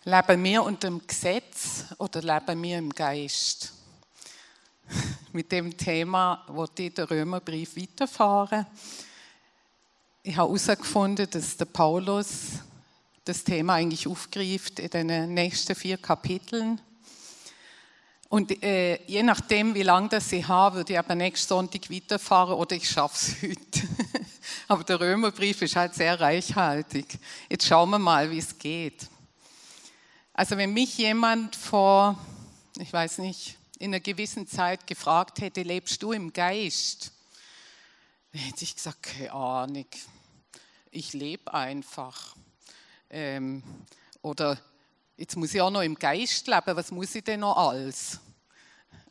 Leben wir unter dem Gesetz oder leben wir im Geist? Mit dem Thema wollte ich den Römerbrief weiterfahren. Ich habe herausgefunden, dass der Paulus das Thema eigentlich aufgreift in den nächsten 4 Kapiteln. Und je nachdem, wie lange das ich habe, würde ich aber nächsten Sonntag weiterfahren oder ich schaffe es heute. Aber der Römerbrief ist halt sehr reichhaltig. Jetzt schauen wir mal, wie es geht. Also wenn mich jemand vor, ich weiß nicht, in einer gewissen Zeit gefragt hätte, lebst du im Geist? Dann hätte ich gesagt, keine Ahnung, ich lebe einfach. Oder jetzt muss ich auch noch im Geist leben, was muss ich denn noch alles?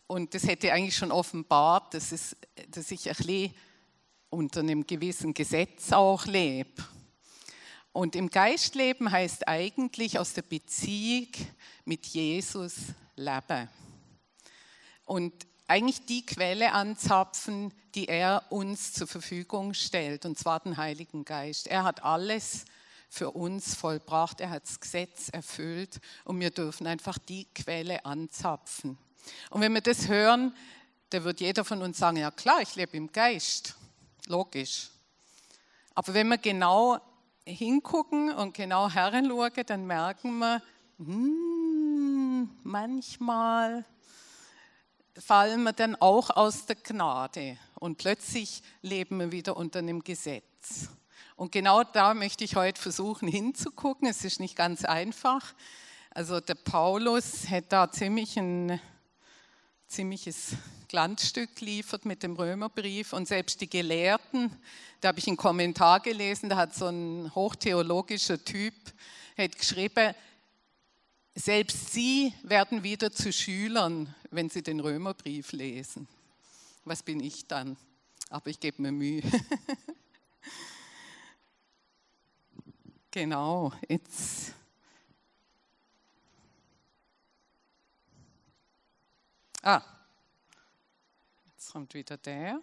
Und das hätte eigentlich schon offenbart, dass ich ein bisschen unter einem gewissen Gesetz auch lebe. Und im Geist leben heißt eigentlich aus der Beziehung mit Jesus leben. Und eigentlich die Quelle anzapfen, die er uns zur Verfügung stellt, und zwar den Heiligen Geist. Er hat alles für uns vollbracht, er hat das Gesetz erfüllt und wir dürfen einfach die Quelle anzapfen. Und wenn wir das hören, dann wird jeder von uns sagen, ja klar, ich lebe im Geist, logisch. Aber wenn wir genau hingucken und genau herinschauen, dann merken wir, manchmal fallen wir dann auch aus der Gnade und plötzlich leben wir wieder unter einem Gesetz. Und genau da möchte ich heute versuchen hinzugucken. Es ist nicht ganz einfach. Also der Paulus hat da ein ziemliches Glanzstück geliefert mit dem Römerbrief. Und selbst die Gelehrten, da habe ich einen Kommentar gelesen, da hat so ein hochtheologischer Typ hat geschrieben, selbst sie werden wieder zu Schülern, wenn sie den Römerbrief lesen. Was bin ich dann? Aber ich gebe mir Mühe. Genau, jetzt kommt wieder der.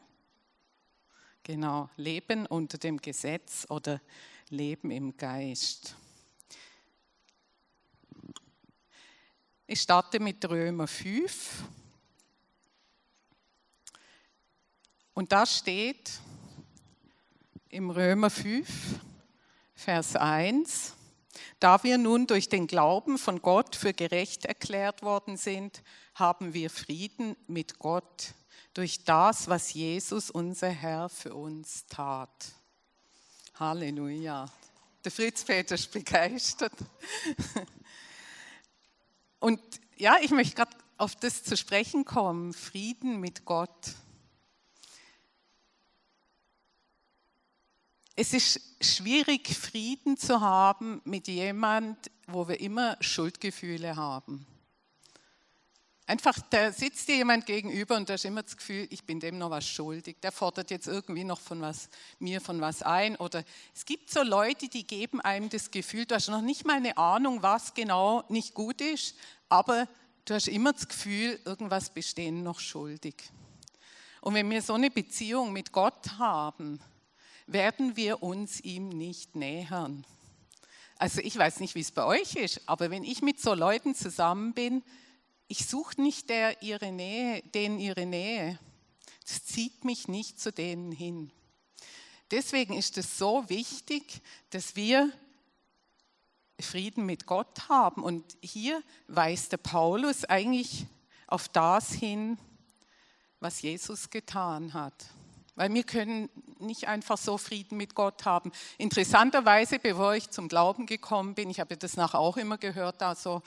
Genau, Leben unter dem Gesetz oder Leben im Geist. Ich starte mit Römer 5. Und da steht im Römer 5, Vers 1, da wir nun durch den Glauben von Gott für gerecht erklärt worden sind, haben wir Frieden mit Gott durch das, was Jesus, unser Herr, für uns tat. Halleluja. Der Fritz Peter ist begeistert. Und ja, ich möchte gerade auf das zu sprechen kommen, Frieden mit Gott. Es ist schwierig, Frieden zu haben mit jemandem, wo wir immer Schuldgefühle haben. Einfach, da sitzt dir jemand gegenüber und da ist immer das Gefühl, ich bin dem noch was schuldig. Der fordert jetzt irgendwie noch mir von was ein. Oder es gibt so Leute, die geben einem das Gefühl, du hast noch nicht mal eine Ahnung, was genau nicht gut ist, aber du hast immer das Gefühl, irgendwas bestehen noch schuldig. Und wenn wir so eine Beziehung mit Gott haben, werden wir uns ihm nicht nähern. Also ich weiß nicht, wie es bei euch ist, aber wenn ich mit so Leuten zusammen bin, ich suche nicht denen ihre Nähe. Das zieht mich nicht zu denen hin. Deswegen ist es so wichtig, dass wir Frieden mit Gott haben. Und hier weist der Paulus eigentlich auf das hin, was Jesus getan hat. Weil wir können nicht einfach so Frieden mit Gott haben. Interessanterweise, bevor ich zum Glauben gekommen bin, ich habe das nachher auch immer gehört, also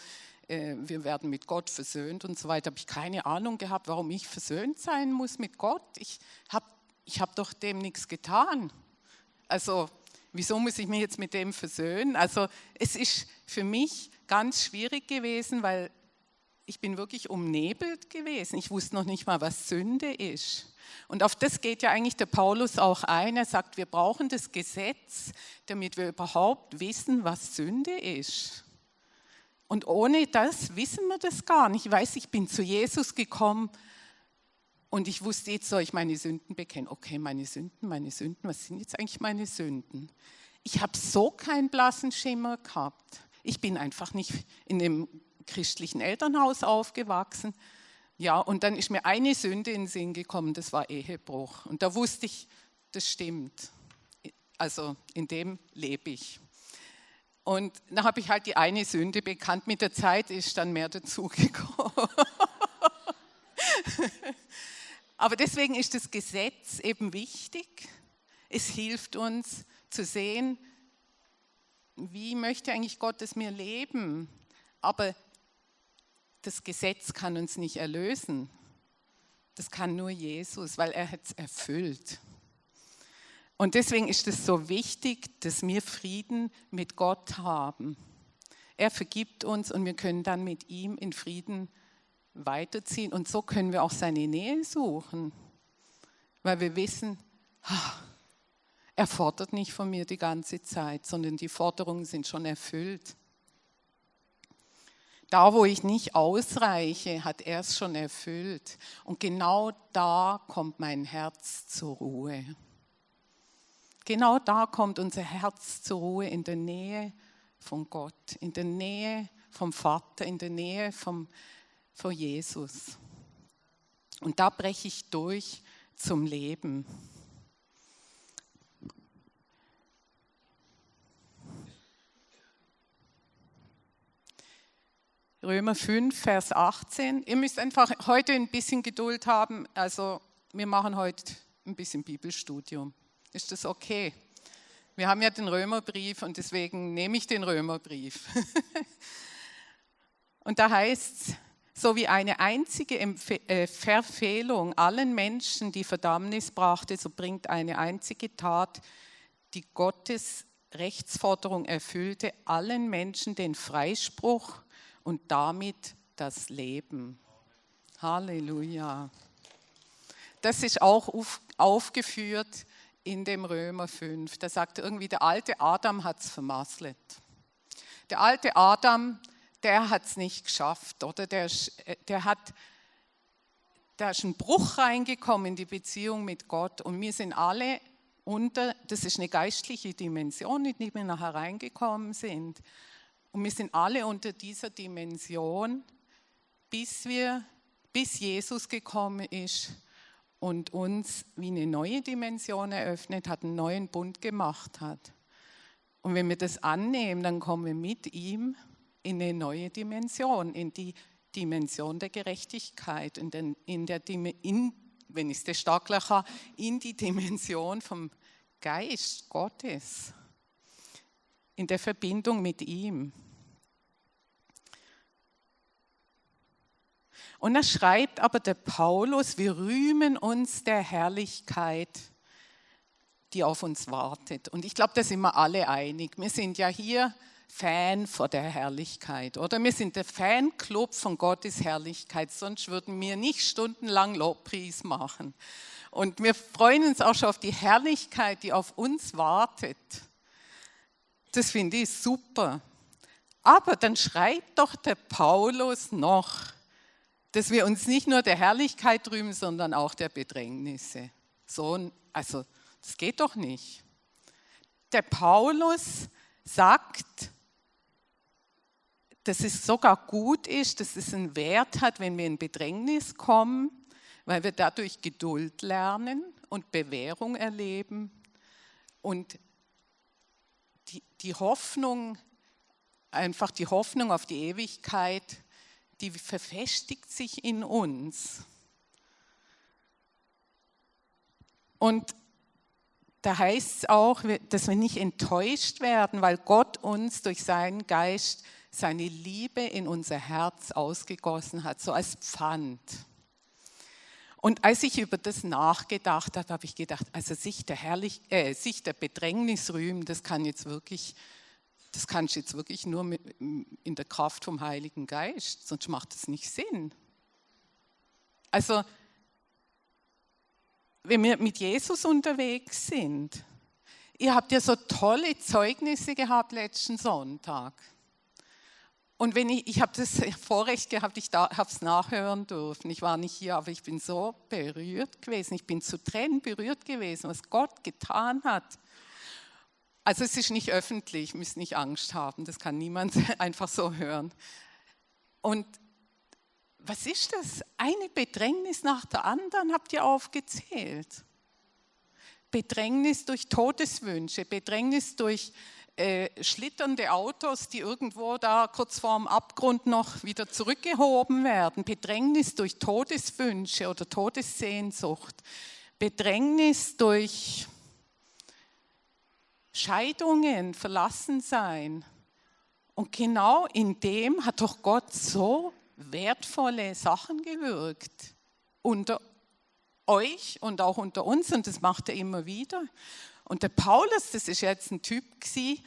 wir werden mit Gott versöhnt und so weiter, habe ich keine Ahnung gehabt, warum ich versöhnt sein muss mit Gott. Ich hab doch dem nichts getan. Also wieso muss ich mich jetzt mit dem versöhnen? Also es ist für mich ganz schwierig gewesen, weil ich bin wirklich umnebelt gewesen. Ich wusste noch nicht mal, was Sünde ist. Und auf das geht ja eigentlich der Paulus auch ein. Er sagt, wir brauchen das Gesetz, damit wir überhaupt wissen, was Sünde ist. Und ohne das wissen wir das gar nicht. Ich weiß, ich bin zu Jesus gekommen und ich wusste, jetzt soll ich meine Sünden bekennen. Okay, meine Sünden, was sind jetzt eigentlich meine Sünden? Ich habe so keinen blassen Schimmer gehabt. Ich bin einfach nicht in einem christlichen Elternhaus aufgewachsen. Ja, und dann ist mir eine Sünde in den Sinn gekommen, das war Ehebruch. Und da wusste ich, das stimmt. Also in dem lebe ich. Und dann habe ich halt die eine Sünde bekannt. Mit der Zeit ist dann mehr dazugekommen. Aber deswegen ist das Gesetz eben wichtig. Es hilft uns zu sehen, wie möchte eigentlich Gott es mir leben. Aber das Gesetz kann uns nicht erlösen. Das kann nur Jesus, weil er hat es erfüllt. Und deswegen ist es so wichtig, dass wir Frieden mit Gott haben. Er vergibt uns und wir können dann mit ihm in Frieden weiterziehen. Und so können wir auch seine Nähe suchen, weil wir wissen, er fordert nicht von mir die ganze Zeit, sondern die Forderungen sind schon erfüllt. Da, wo ich nicht ausreiche, hat er es schon erfüllt. Und genau da kommt mein Herz zur Ruhe. Genau da kommt unser Herz zur Ruhe, in der Nähe von Gott, in der Nähe vom Vater, in der Nähe von Jesus. Und da breche ich durch zum Leben. Römer 5, Vers 18. Ihr müsst einfach heute ein bisschen Geduld haben. Also wir machen heute ein bisschen Bibelstudium. Ist das okay? Wir haben ja den Römerbrief und deswegen nehme ich den Römerbrief. Und da heißt es, so wie eine einzige Verfehlung allen Menschen die Verdammnis brachte, so bringt eine einzige Tat, die Gottes Rechtsforderung erfüllte, allen Menschen den Freispruch und damit das Leben. Halleluja. Das ist auch aufgeführt in dem Römer 5. Da sagt irgendwie, der alte Adam hat es vermasselt. Der alte Adam, der hat es nicht geschafft, oder? Da ist ein Bruch reingekommen in die Beziehung mit Gott und wir sind alle das ist eine geistliche Dimension, in die wir nachher reingekommen sind. Und wir sind alle unter dieser Dimension, bis Jesus gekommen ist und uns wie eine neue Dimension eröffnet hat, einen neuen Bund gemacht hat. Und wenn wir das annehmen, dann kommen wir mit ihm in eine neue Dimension, in die Dimension der Gerechtigkeit, wenn ich es stark kann, in die Dimension vom Geist Gottes, in der Verbindung mit ihm. Und da schreibt aber der Paulus, wir rühmen uns der Herrlichkeit, die auf uns wartet. Und ich glaube, da sind wir alle einig. Wir sind ja hier Fan von der Herrlichkeit, oder? Wir sind der Fanclub von Gottes Herrlichkeit, sonst würden wir nicht stundenlang Lobpreis machen. Und wir freuen uns auch schon auf die Herrlichkeit, die auf uns wartet. Das finde ich super. Aber dann schreibt doch der Paulus noch, dass wir uns nicht nur der Herrlichkeit rühmen, sondern auch der Bedrängnisse. Also, das geht doch nicht. Der Paulus sagt, dass es sogar gut ist, dass es einen Wert hat, wenn wir in Bedrängnis kommen, weil wir dadurch Geduld lernen und Bewährung erleben und die Hoffnung, einfach die Hoffnung auf die Ewigkeit, die verfestigt sich in uns. Und da heißt es auch, dass wir nicht enttäuscht werden, weil Gott uns durch seinen Geist seine Liebe in unser Herz ausgegossen hat, so als Pfand. Und als ich über das nachgedacht habe, habe ich gedacht, also sich der Bedrängnis rühmen, das kannst du jetzt wirklich nur in der Kraft vom Heiligen Geist, sonst macht es nicht Sinn. Also, wenn wir mit Jesus unterwegs sind, ihr habt ja so tolle Zeugnisse gehabt letzten Sonntag. Und ich habe das Vorrecht gehabt, ich habe es nachhören dürfen. Ich war nicht hier, aber ich bin so berührt gewesen. Ich bin zu Tränen berührt gewesen, was Gott getan hat. Also es ist nicht öffentlich, müsst nicht Angst haben, das kann niemand einfach so hören. Und was ist das? Eine Bedrängnis nach der anderen habt ihr aufgezählt. Bedrängnis durch Todeswünsche, Bedrängnis durch schlitternde Autos, die irgendwo da kurz vorm Abgrund noch wieder zurückgehoben werden, Bedrängnis durch Todeswünsche oder Todessehnsucht, Bedrängnis durch Scheidungen, Verlassensein. Und genau in dem hat doch Gott so wertvolle Sachen gewirkt unter euch und auch unter uns, und das macht er immer wieder. Und der Paulus, das ist jetzt ein Typ gewesen,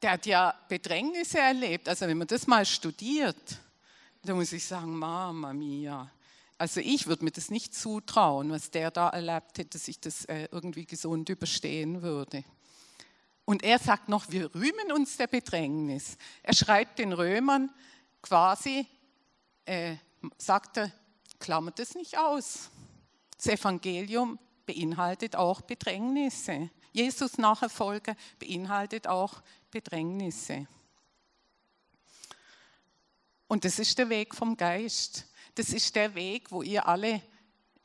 der hat ja Bedrängnisse erlebt. Also wenn man das mal studiert, dann muss ich sagen, Mama mia. Also ich würde mir das nicht zutrauen, was der da erlebt hätte, dass ich das irgendwie gesund überstehen würde. Und er sagt noch, wir rühmen uns der Bedrängnis. Er schreibt den Römern quasi, sagt er, klammert es nicht aus. Das Evangelium beinhaltet auch Bedrängnisse. Jesus Nachfolger beinhaltet auch Bedrängnisse. Und das ist der Weg vom Geist. Das ist der Weg, wo ihr alle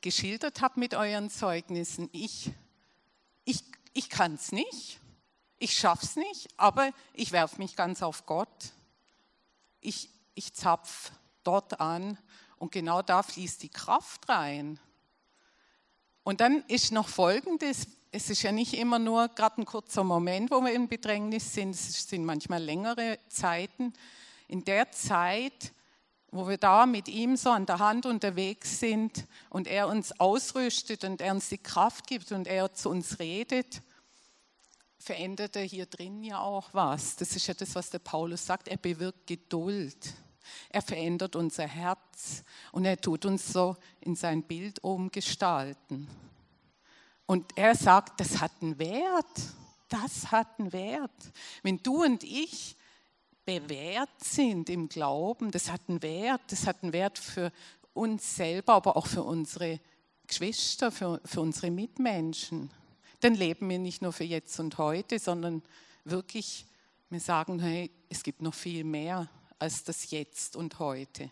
geschildert habt mit euren Zeugnissen. Ich kann es nicht, ich schaffe es nicht, aber ich werfe mich ganz auf Gott. Ich zapf dort an und genau da fließt die Kraft rein. Und dann ist noch Folgendes, es ist ja nicht immer nur gerade ein kurzer Moment, wo wir in Bedrängnis sind, es sind manchmal längere Zeiten. In der Zeit, wo wir da mit ihm so an der Hand unterwegs sind und er uns ausrüstet und er uns die Kraft gibt und er zu uns redet, verändert er hier drin ja auch was. Das ist ja das, was der Paulus sagt, er bewirkt Geduld. Er verändert unser Herz und er tut uns so in sein Bild umgestalten. Und er sagt, das hat einen Wert. Das hat einen Wert. Wenn du und ich bewährt sind im Glauben, das hat einen Wert. Das hat einen Wert für uns selber, aber auch für unsere Geschwister, für unsere Mitmenschen. Dann leben wir nicht nur für jetzt und heute, sondern wirklich, wir sagen, hey, es gibt noch viel mehr als das Jetzt und Heute.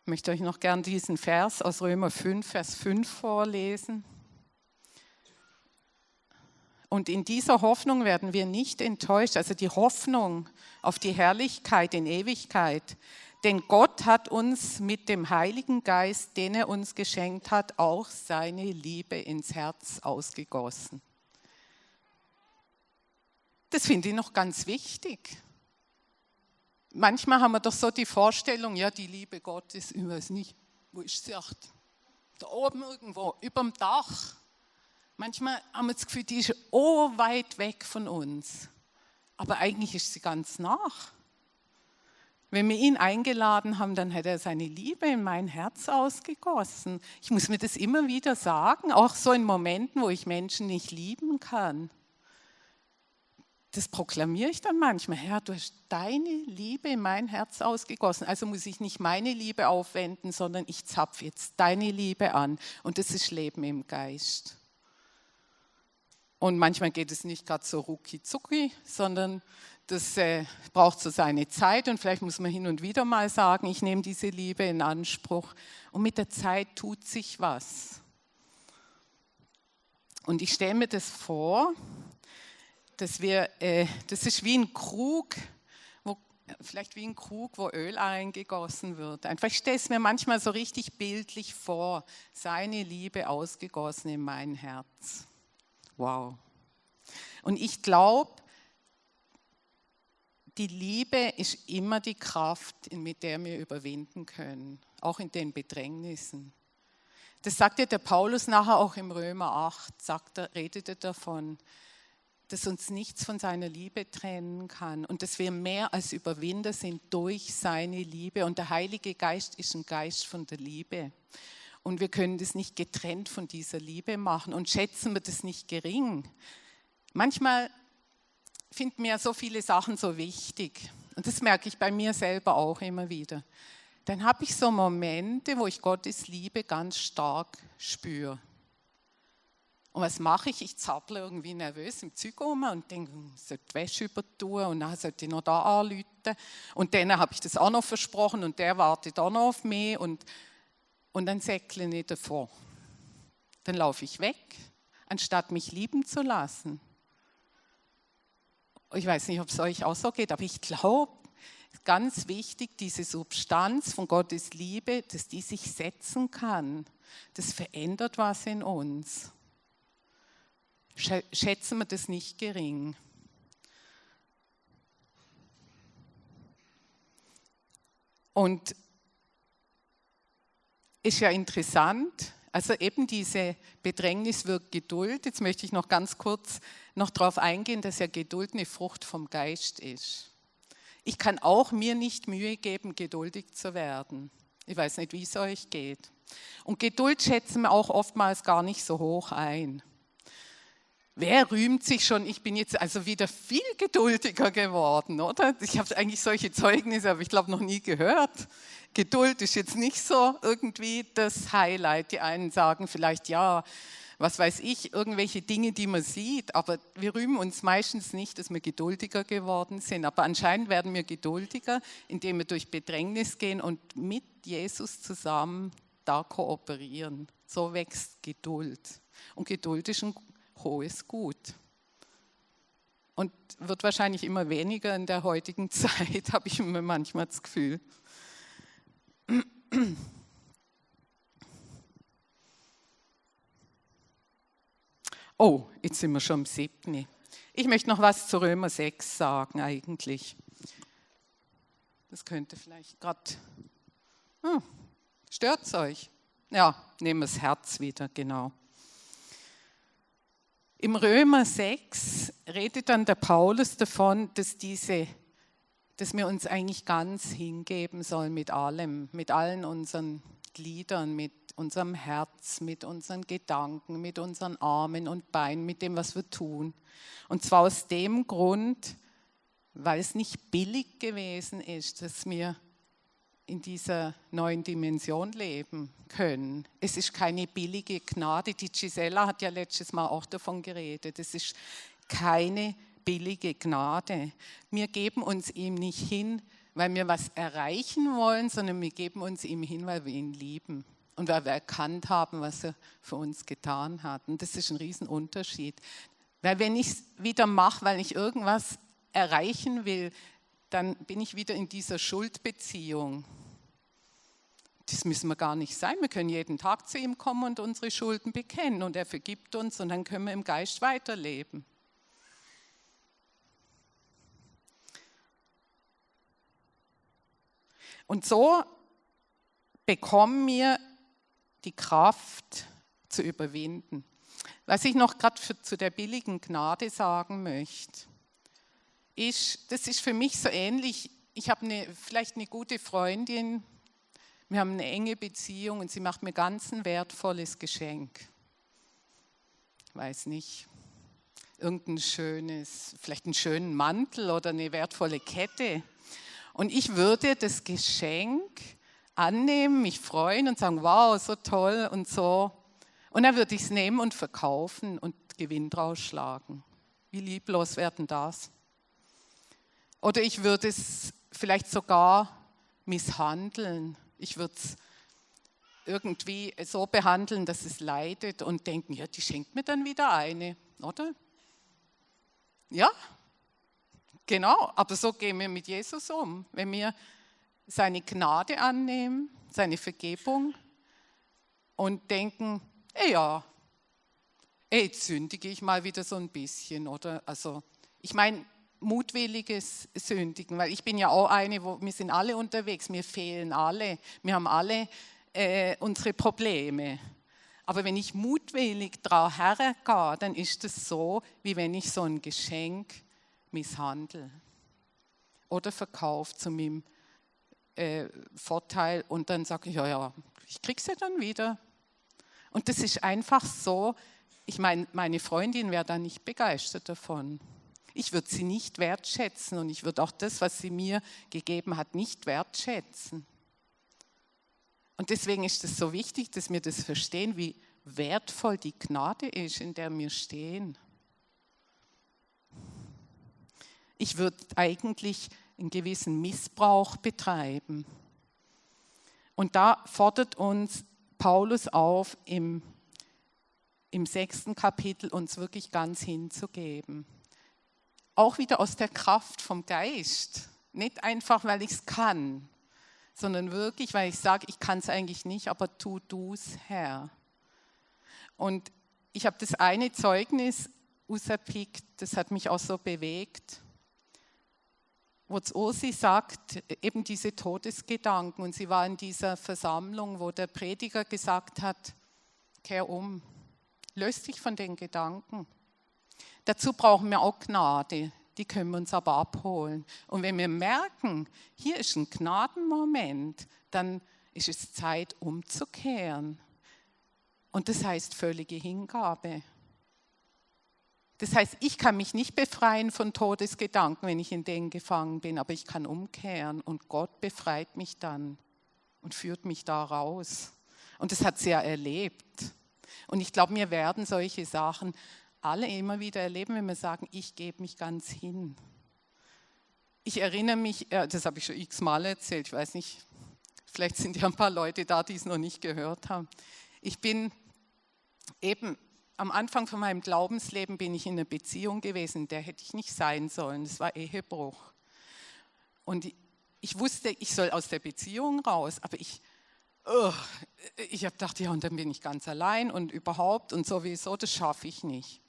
Ich möchte euch noch gern diesen Vers aus Römer 5, Vers 5 vorlesen. Und in dieser Hoffnung werden wir nicht enttäuscht, also die Hoffnung auf die Herrlichkeit in Ewigkeit. Denn Gott hat uns mit dem Heiligen Geist, den er uns geschenkt hat, auch seine Liebe ins Herz ausgegossen. Das finde ich noch ganz wichtig. Manchmal haben wir doch so die Vorstellung, ja, die Liebe Gottes, ich weiß nicht, wo ist sie? Da oben irgendwo, überm Dach. Manchmal haben wir das Gefühl, die ist weit weg von uns. Aber eigentlich ist sie ganz nach. Wenn wir ihn eingeladen haben, dann hat er seine Liebe in mein Herz ausgegossen. Ich muss mir das immer wieder sagen, auch so in Momenten, wo ich Menschen nicht lieben kann. Das proklamiere ich dann manchmal. Herr, du hast deine Liebe in mein Herz ausgegossen. Also muss ich nicht meine Liebe aufwenden, sondern ich zapfe jetzt deine Liebe an. Und das ist Leben im Geist. Und manchmal geht es nicht gerade so rucki-zucki, sondern das braucht so seine Zeit und vielleicht muss man hin und wieder mal sagen, ich nehme diese Liebe in Anspruch und mit der Zeit tut sich was. Und ich stelle mir das vor, dass das ist wie ein Krug, vielleicht wie ein Krug, wo Öl eingegossen wird. Einfach, ich stelle es mir manchmal so richtig bildlich vor, seine Liebe ausgegossen in mein Herz. Wow. Und ich glaube, die Liebe ist immer die Kraft, mit der wir überwinden können, auch in den Bedrängnissen. Das sagt ja der Paulus nachher auch im Römer 8, redet er davon, dass uns nichts von seiner Liebe trennen kann und dass wir mehr als Überwinder sind durch seine Liebe. Und der Heilige Geist ist ein Geist von der Liebe. Und wir können das nicht getrennt von dieser Liebe machen und schätzen wir das nicht gering. Manchmal finden mir so viele Sachen so wichtig und das merke ich bei mir selber auch immer wieder. dann habe ich so Momente, wo ich Gottes Liebe ganz stark spüre. Und was mache ich? Ich zapple irgendwie nervös im Zeug rum und denke, ich sollte die Wäsche übertun und dann sollte ich noch da anrufen. Und dann habe ich das auch noch versprochen und der wartet auch noch auf mich und dann säckle ich davor. Dann laufe ich weg, anstatt mich lieben zu lassen. Ich weiß nicht, ob es euch auch so geht, aber ich glaube, ganz wichtig, diese Substanz von Gottes Liebe, dass die sich setzen kann. Das verändert was in uns. Schätzen wir das nicht gering. Und ist ja interessant, also eben diese Bedrängnis wirkt Geduld. Jetzt möchte ich noch ganz kurz noch darauf eingehen, dass ja Geduld eine Frucht vom Geist ist. Ich kann auch mir nicht Mühe geben, geduldig zu werden. Ich weiß nicht, wie es euch geht. Und Geduld schätzen wir auch oftmals gar nicht so hoch ein. Wer rühmt sich schon, ich bin jetzt also wieder viel geduldiger geworden, oder? Ich habe eigentlich solche Zeugnisse, aber ich glaube noch nie gehört. Geduld ist jetzt nicht so irgendwie das Highlight. Die einen sagen vielleicht, ja, was weiß ich, irgendwelche Dinge, die man sieht, aber wir rühmen uns meistens nicht, dass wir geduldiger geworden sind. Aber anscheinend werden wir geduldiger, indem wir durch Bedrängnis gehen und mit Jesus zusammen da kooperieren. So wächst Geduld. Und Geduld ist ein hohes Gut. Und wird wahrscheinlich immer weniger in der heutigen Zeit, habe ich immer manchmal das Gefühl. Oh, jetzt sind wir schon am 7. Ich möchte noch was zu Römer 6 sagen eigentlich. Das könnte vielleicht gerade... Stört es euch? Ja, nehmen wir das Herz wieder, genau. Im Römer 6 redet dann der Paulus davon, dass wir uns eigentlich ganz hingeben sollen mit allem, mit allen unseren Gliedern, mit unserem Herz, mit unseren Gedanken, mit unseren Armen und Beinen, mit dem, was wir tun. Und zwar aus dem Grund, weil es nicht billig gewesen ist, dass wir in dieser neuen Dimension leben können. Es ist keine billige Gnade. Die Gisela hat ja letztes Mal auch davon geredet. Es ist keine billige Gnade. Wir geben uns ihm nicht hin, weil wir was erreichen wollen, sondern wir geben uns ihm hin, weil wir ihn lieben und weil wir erkannt haben, was er für uns getan hat. Und das ist ein Riesenunterschied. Weil wenn ich es wieder mache, weil ich irgendwas erreichen will, dann bin ich wieder in dieser Schuldbeziehung. Das müssen wir gar nicht sein. Wir können jeden Tag zu ihm kommen und unsere Schulden bekennen und er vergibt uns und dann können wir im Geist weiterleben. Und so bekommen wir die Kraft zu überwinden. Was ich noch gerade zu der billigen Gnade sagen möchte, das ist für mich so ähnlich. Ich habe vielleicht eine gute Freundin, wir haben eine enge Beziehung und sie macht mir ganz ein wertvolles Geschenk. Ich weiß nicht, vielleicht einen schönen Mantel oder eine wertvolle Kette. Und ich würde das Geschenk annehmen, mich freuen und sagen, wow, so toll und so. Und dann würde ich es nehmen und verkaufen und Gewinn draus schlagen. Wie lieblos wäre denn das? Oder ich würde es vielleicht sogar misshandeln. Ich würde es irgendwie so behandeln, dass es leidet und denken, ja, die schenkt mir dann wieder eine, oder? Ja, genau, aber so gehen wir mit Jesus um. Wenn wir seine Gnade annehmen, seine Vergebung und denken, ja, jetzt sündige ich mal wieder so ein bisschen, oder? Also, ich meine, mutwilliges Sündigen, weil ich bin ja auch eine, wir sind alle unterwegs, mir fehlen alle, wir haben alle unsere Probleme. Aber wenn ich mutwillig daran hergehe, dann ist es so, wie wenn ich so ein Geschenk misshandle oder verkaufe zu meinem Vorteil und dann sage ich, ja, ich kriege sie dann wieder. Und das ist einfach so, ich meine, meine Freundin wäre da nicht begeistert davon. Ich würde sie nicht wertschätzen und ich würde auch das, was sie mir gegeben hat, nicht wertschätzen. Und deswegen ist es so wichtig, dass wir das verstehen, wie wertvoll die Gnade ist, in der wir stehen. Ich würde eigentlich einen gewissen Missbrauch betreiben. Und da fordert uns Paulus auf, im 6. Kapitel uns wirklich ganz hinzugeben. Auch wieder aus der Kraft vom Geist. Nicht einfach, weil ich es kann, sondern wirklich, weil ich sage, ich kann es eigentlich nicht, aber tu du es, Herr. Und ich habe das eine Zeugnis rausgepickt, das hat mich auch so bewegt, wo Ursi sagt, eben diese Todesgedanken. Und sie war in dieser Versammlung, wo der Prediger gesagt hat, kehr um, löst dich von den Gedanken. Dazu brauchen wir auch Gnade, die können wir uns aber abholen. Und wenn wir merken, hier ist ein Gnadenmoment, dann ist es Zeit umzukehren. Und das heißt völlige Hingabe. Das heißt, ich kann mich nicht befreien von Todesgedanken, wenn ich in denen gefangen bin, aber ich kann umkehren und Gott befreit mich dann und führt mich da raus. Und das hat sie ja erlebt. Und ich glaube, wir werden solche Sachen alle immer wieder erleben, wenn wir sagen, ich gebe mich ganz hin. Ich erinnere mich, das habe ich schon x-mal erzählt, ich weiß nicht, vielleicht sind ja ein paar Leute da, die es noch nicht gehört haben. Ich bin eben am Anfang von meinem Glaubensleben bin ich in einer Beziehung gewesen, in der hätte ich nicht sein sollen. Das war Ehebruch. Und ich wusste, ich soll aus der Beziehung raus, aber ich habe gedacht, ja, und dann bin ich ganz allein und überhaupt und sowieso, das schaffe ich nicht.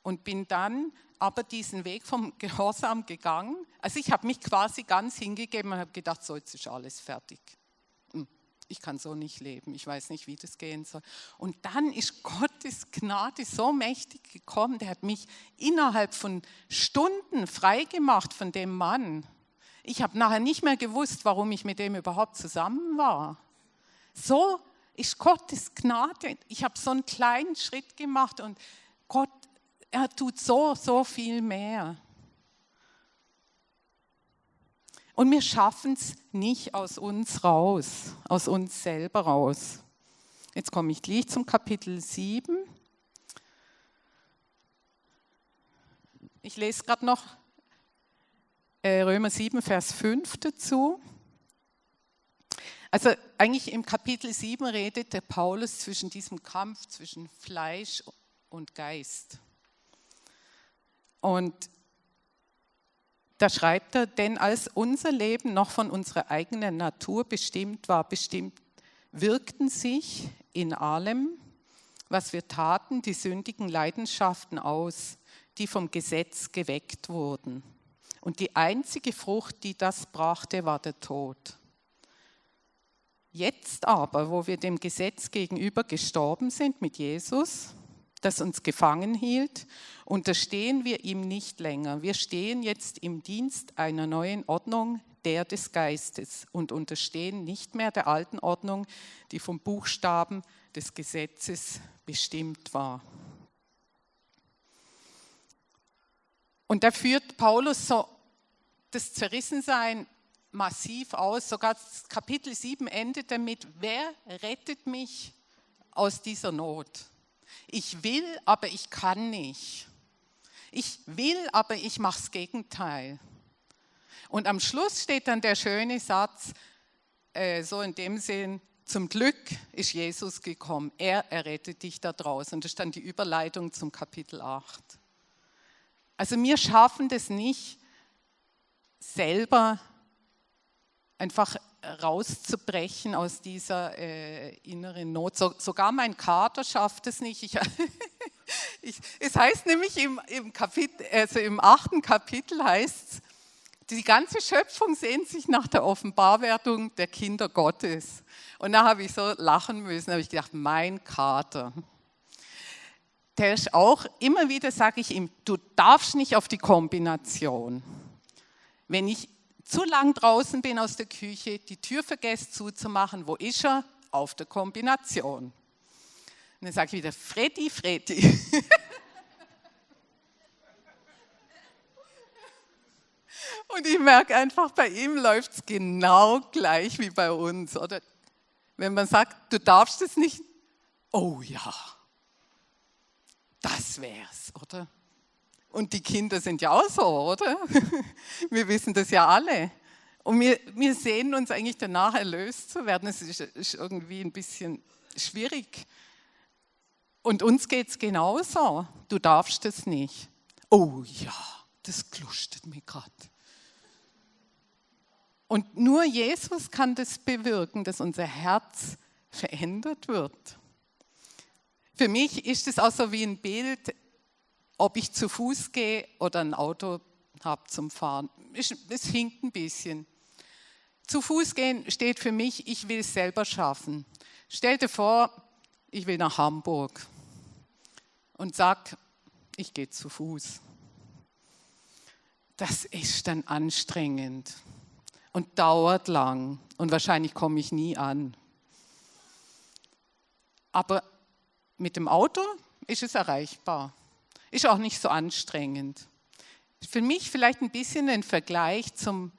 Und bin dann aber diesen Weg vom Gehorsam gegangen. Also ich habe mich quasi ganz hingegeben und habe gedacht, so, jetzt ist alles fertig. Ich kann so nicht leben, ich weiß nicht, wie das gehen soll. Und dann ist Gottes Gnade so mächtig gekommen, der hat mich innerhalb von Stunden freigemacht von dem Mann. Ich habe nachher nicht mehr gewusst, warum ich mit dem überhaupt zusammen war. So ist Gottes Gnade. Ich habe so einen kleinen Schritt gemacht und Gott, er tut so viel mehr. Und wir schaffen es nicht aus uns raus, aus uns selber raus. Jetzt komme ich gleich zum Kapitel 7. Ich lese gerade noch Römer 7, Vers 5 dazu. Also eigentlich im Kapitel 7 redet der Paulus zwischen diesem Kampf zwischen Fleisch und Geist. Und da schreibt er, denn als unser Leben noch von unserer eigenen Natur bestimmt war, wirkten sich in allem, was wir taten, die sündigen Leidenschaften aus, die vom Gesetz geweckt wurden. Und die einzige Frucht, die das brachte, war der Tod. Jetzt aber, wo wir dem Gesetz gegenüber gestorben sind mit Jesus, das uns gefangen hielt, unterstehen wir ihm nicht länger. Wir stehen jetzt im Dienst einer neuen Ordnung, der des Geistes, und unterstehen nicht mehr der alten Ordnung, die vom Buchstaben des Gesetzes bestimmt war. Und da führt Paulus so das Zerrissensein massiv aus. Sogar das Kapitel 7 endet damit, wer rettet mich aus dieser Not? Ich will, aber ich kann nicht. Ich will, aber ich mache das Gegenteil. Und am Schluss steht dann der schöne Satz, so in dem Sinn, zum Glück ist Jesus gekommen. Er errettet dich da draußen. Und das ist dann die Überleitung zum Kapitel 8. Also wir schaffen das nicht, selber einfach rauszubrechen aus dieser inneren Not. Sogar mein Kater schafft es nicht. Es heißt nämlich im 8. Kapitel heißt es, die ganze Schöpfung sehnt sich nach der Offenbarwerdung der Kinder Gottes. Und da habe ich so lachen müssen, da habe ich gedacht, mein Kater. Der ist auch, immer wieder sage ich ihm, du darfst nicht auf die Kombination. Wenn ich zu lang draußen bin aus der Küche, die Tür vergesse zuzumachen, wo ist er? Auf der Kombination. Und dann sage ich wieder, Freddy, Freddy. Und ich merke einfach, bei ihm läuft es genau gleich wie bei uns. Oder Wenn man sagt, du darfst es nicht, oh ja, das wär's, oder? Und die Kinder sind ja auch so, oder? Wir wissen das ja alle. Und wir sehnen uns eigentlich danach, erlöst zu werden. Es ist irgendwie ein bisschen schwierig. Und uns geht es genauso. Du darfst es nicht. Oh ja, das glustet mir gerade. Und nur Jesus kann das bewirken, dass unser Herz verändert wird. Für mich ist es auch so wie ein Bild, ob ich zu Fuß gehe oder ein Auto habe zum Fahren. Es hinkt ein bisschen. Zu Fuß gehen steht für mich, ich will es selber schaffen. Stell dir vor, ich will nach Hamburg und sag, ich gehe zu Fuß. Das ist dann anstrengend und dauert lang und wahrscheinlich komme ich nie an. Aber mit dem Auto ist es erreichbar. Ist auch nicht so anstrengend. Für mich vielleicht ein bisschen ein Vergleich zum,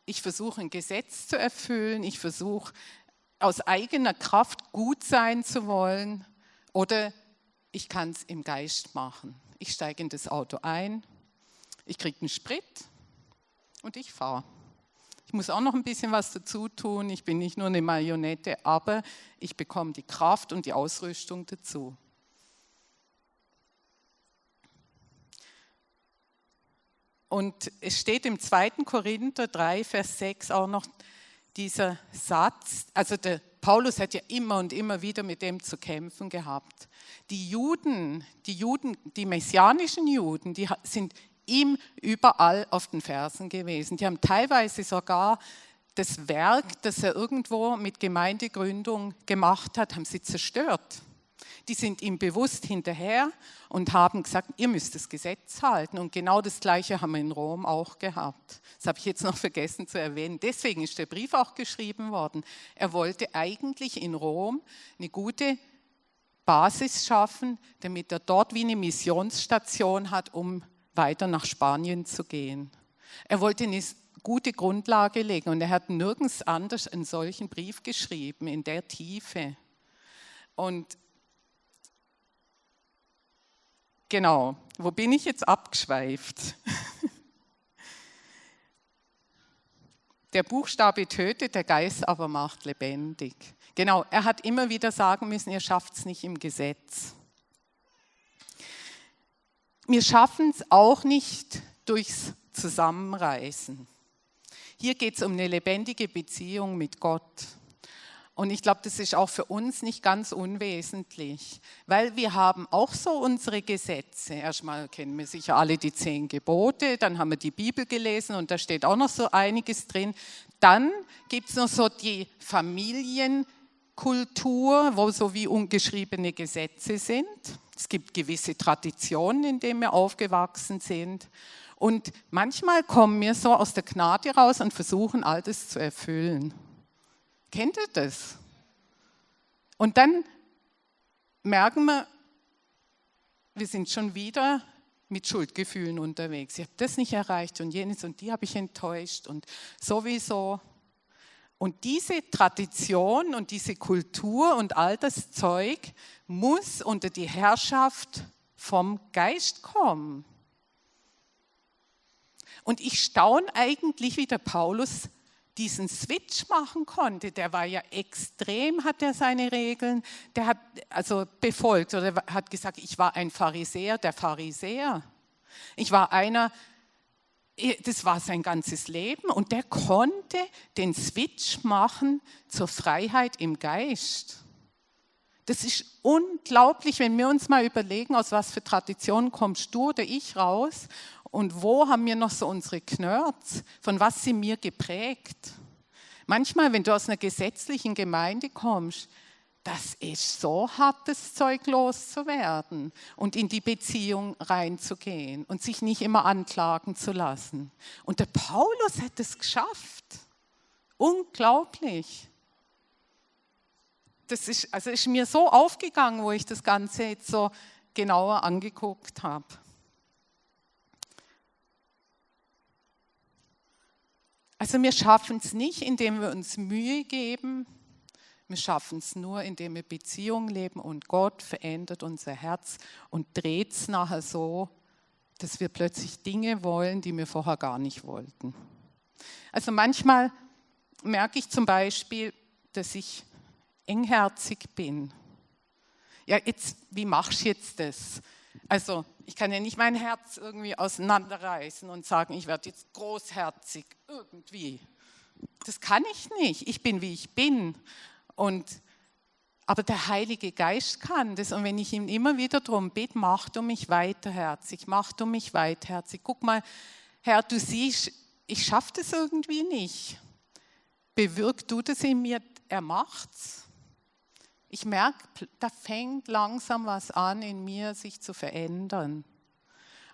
ich versuche ein Gesetz zu erfüllen, ich versuche aus eigener Kraft gut sein zu wollen oder ich kann es im Geist machen. Ich steige in das Auto ein, ich kriege einen Sprit und ich fahre. Ich muss auch noch ein bisschen was dazu tun, ich bin nicht nur eine Marionette, aber ich bekomme die Kraft und die Ausrüstung dazu. Und es steht im 2. Korinther 3, Vers 6 auch noch dieser Satz, also der Paulus hat ja immer und immer wieder mit dem zu kämpfen gehabt. Die Juden, die messianischen Juden, die sind ihm überall auf den Fersen gewesen. Die haben teilweise sogar das Werk, das er irgendwo mit Gemeindegründung gemacht hat, haben sie zerstört. Die sind ihm bewusst hinterher und haben gesagt, ihr müsst das Gesetz halten. Und genau das Gleiche haben wir in Rom auch gehabt. Das habe ich jetzt noch vergessen zu erwähnen. Deswegen ist der Brief auch geschrieben worden. Er wollte eigentlich in Rom eine gute Basis schaffen, damit er dort wie eine Missionsstation hat, um weiter nach Spanien zu gehen. Er wollte eine gute Grundlage legen und er hat nirgends anders einen solchen Brief geschrieben, in der Tiefe. Und genau, wo bin ich jetzt abgeschweift? Der Buchstabe tötet, der Geist aber macht lebendig. Genau, er hat immer wieder sagen müssen, ihr schafft es nicht im Gesetz. Wir schaffen es auch nicht durchs Zusammenreißen. Hier geht es um eine lebendige Beziehung mit Gott. Und ich glaube, das ist auch für uns nicht ganz unwesentlich, weil wir haben auch so unsere Gesetze. Erstmal kennen wir sicher alle die 10 Gebote, dann haben wir die Bibel gelesen und da steht auch noch so einiges drin. Dann gibt es noch so die Familienkultur, wo so wie ungeschriebene Gesetze sind. Es gibt gewisse Traditionen, in denen wir aufgewachsen sind. Und manchmal kommen wir so aus der Gnade raus und versuchen, all das zu erfüllen. Kennt ihr das? Und dann merken wir, wir sind schon wieder mit Schuldgefühlen unterwegs. Ich habe das nicht erreicht und jenes und die habe ich enttäuscht und sowieso. Und diese Tradition und diese Kultur und all das Zeug muss unter die Herrschaft vom Geist kommen. Und ich staune eigentlich, wie der Paulus diesen Switch machen konnte. Der war ja extrem, hat er seine Regeln, der hat also befolgt oder hat gesagt, ich war ein Pharisäer, der Pharisäer. Ich war einer, das war sein ganzes Leben und der konnte den Switch machen zur Freiheit im Geist. Das ist unglaublich, wenn wir uns mal überlegen, aus was für Traditionen kommst du oder ich raus und wo haben wir noch so unsere Knörts, von was sind wir geprägt. Manchmal, wenn du aus einer gesetzlichen Gemeinde kommst, das ist so hart, das Zeug loszuwerden und in die Beziehung reinzugehen und sich nicht immer anklagen zu lassen. Und der Paulus hat es geschafft. Unglaublich. Das ist mir so aufgegangen, wo ich das Ganze jetzt so genauer angeguckt habe. Also wir schaffen es nicht, indem wir uns Mühe geben, Wir schaffen es nur, indem wir Beziehung leben und Gott verändert unser Herz und dreht es nachher so, dass wir plötzlich Dinge wollen, die wir vorher gar nicht wollten. Also manchmal merke ich zum Beispiel, dass ich engherzig bin. Ja, jetzt, wie machst du jetzt das? Also ich kann ja nicht mein Herz irgendwie auseinanderreißen und sagen, ich werde jetzt großherzig irgendwie. Das kann ich nicht. Ich bin, wie ich bin. Aber der Heilige Geist kann das. Und wenn ich ihm immer wieder darum bitte, mach du mich weiterherzig, mach du mich weitherzig. Guck mal, Herr, du siehst, ich schaffe das irgendwie nicht. Bewirk du das in mir, er macht's. Ich merke, da fängt langsam was an in mir, sich zu verändern.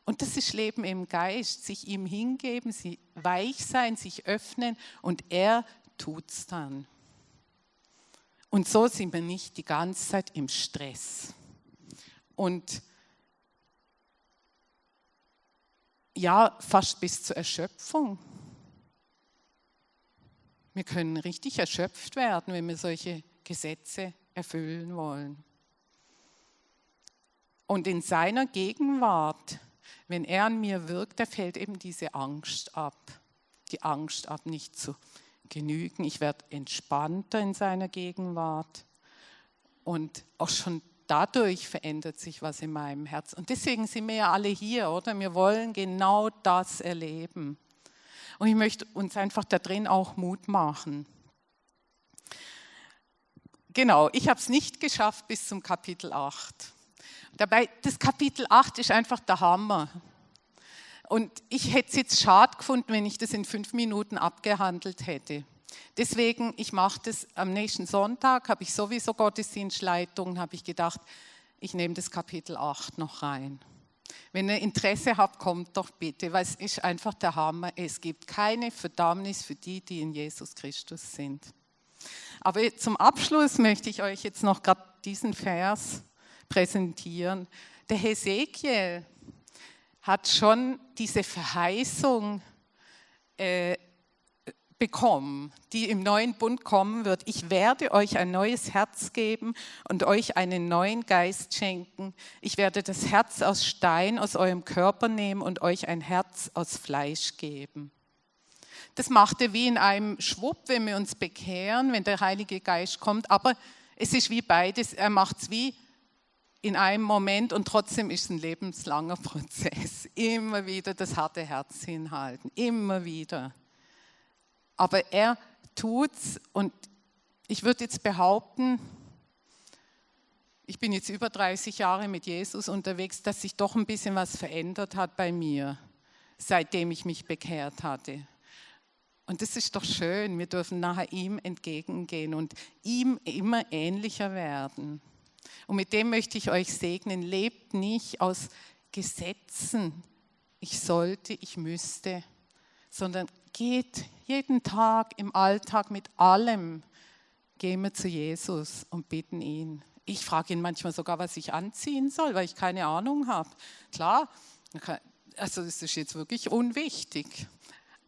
Und das ist Leben im Geist, sich ihm hingeben, weich sein, sich öffnen und er tut's dann. Und so sind wir nicht die ganze Zeit im Stress. Und ja, fast bis zur Erschöpfung. Wir können richtig erschöpft werden, wenn wir solche Gesetze erfüllen wollen. Und in seiner Gegenwart, wenn er an mir wirkt, da fällt eben diese Angst ab. Die Angst ab, nicht zu genügen. Ich werde entspannter in seiner Gegenwart. Und auch schon dadurch verändert sich was in meinem Herz. Und deswegen sind wir ja alle hier, oder? Wir wollen genau das erleben. Und ich möchte uns einfach da drin auch Mut machen. Genau, ich habe es nicht geschafft bis zum Kapitel 8. Dabei, das Kapitel 8 ist einfach der Hammer. Und ich hätte es jetzt schade gefunden, wenn ich das in 5 Minuten abgehandelt hätte. Deswegen, ich mache das am nächsten Sonntag, habe ich sowieso Gottesdienstleitung, habe ich gedacht, ich nehme das Kapitel 8 noch rein. Wenn ihr Interesse habt, kommt doch bitte, weil es ist einfach der Hammer. Es gibt keine Verdammnis für die, die in Jesus Christus sind. Aber zum Abschluss möchte ich euch jetzt noch gerade diesen Vers präsentieren. Der Hesekiel hat schon diese Verheißung bekommen, die im neuen Bund kommen wird. Ich werde euch ein neues Herz geben und euch einen neuen Geist schenken. Ich werde das Herz aus Stein aus eurem Körper nehmen und euch ein Herz aus Fleisch geben. Das macht er wie in einem Schwupp, wenn wir uns bekehren, wenn der Heilige Geist kommt. Aber es ist wie beides. Er macht es wie in einem Moment und trotzdem ist es ein lebenslanger Prozess. Immer wieder das harte Herz hinhalten. Immer wieder. Aber er tut's und ich würde jetzt behaupten, ich bin jetzt über 30 Jahre mit Jesus unterwegs, dass sich doch ein bisschen was verändert hat bei mir, seitdem ich mich bekehrt hatte. Und das ist doch schön, wir dürfen nachher ihm entgegengehen und ihm immer ähnlicher werden. Und mit dem möchte ich euch segnen, lebt nicht aus Gesetzen, ich sollte, ich müsste, sondern geht jeden Tag im Alltag mit allem, gehen wir zu Jesus und bitten ihn. Ich frage ihn manchmal sogar, was ich anziehen soll, weil ich keine Ahnung habe. Klar, also das ist jetzt wirklich unwichtig,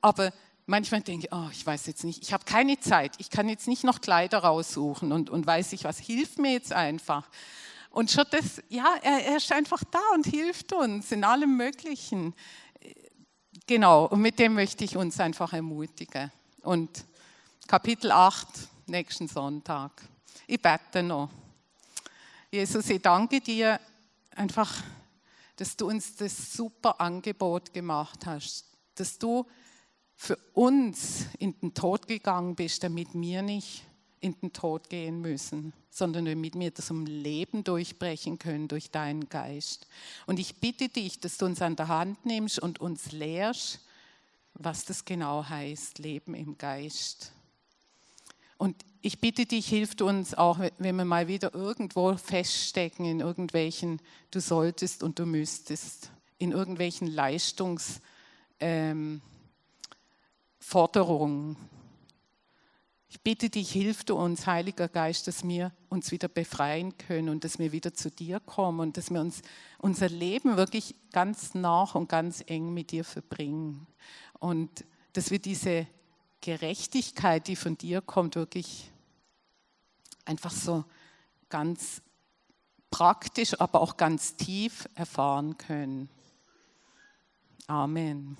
aber manchmal denke ich, oh, ich weiß jetzt nicht, ich habe keine Zeit, ich kann jetzt nicht noch Kleider raussuchen und weiß nicht was, hilft mir jetzt einfach. Und schon das, ja, er ist einfach da und hilft uns in allem Möglichen. Genau, und mit dem möchte ich uns einfach ermutigen. Und Kapitel 8, nächsten Sonntag. Ich bete noch. Jesus, ich danke dir einfach, dass du uns das super Angebot gemacht hast, dass du für uns in den Tod gegangen bist, damit wir nicht in den Tod gehen müssen, sondern damit wir das Leben durchbrechen können durch deinen Geist. Und ich bitte dich, dass du uns an der Hand nimmst und uns lehrst, was das genau heißt, Leben im Geist. Und ich bitte dich, hilf uns auch, wenn wir mal wieder irgendwo feststecken in irgendwelchen du solltest und du müsstest, in irgendwelchen Leistungsforderungen. Ich bitte dich, hilf du uns, Heiliger Geist, dass wir uns wieder befreien können und dass wir wieder zu dir kommen und dass wir uns unser Leben wirklich ganz nah und ganz eng mit dir verbringen. Und dass wir diese Gerechtigkeit, die von dir kommt, wirklich einfach so ganz praktisch, aber auch ganz tief erfahren können. Amen.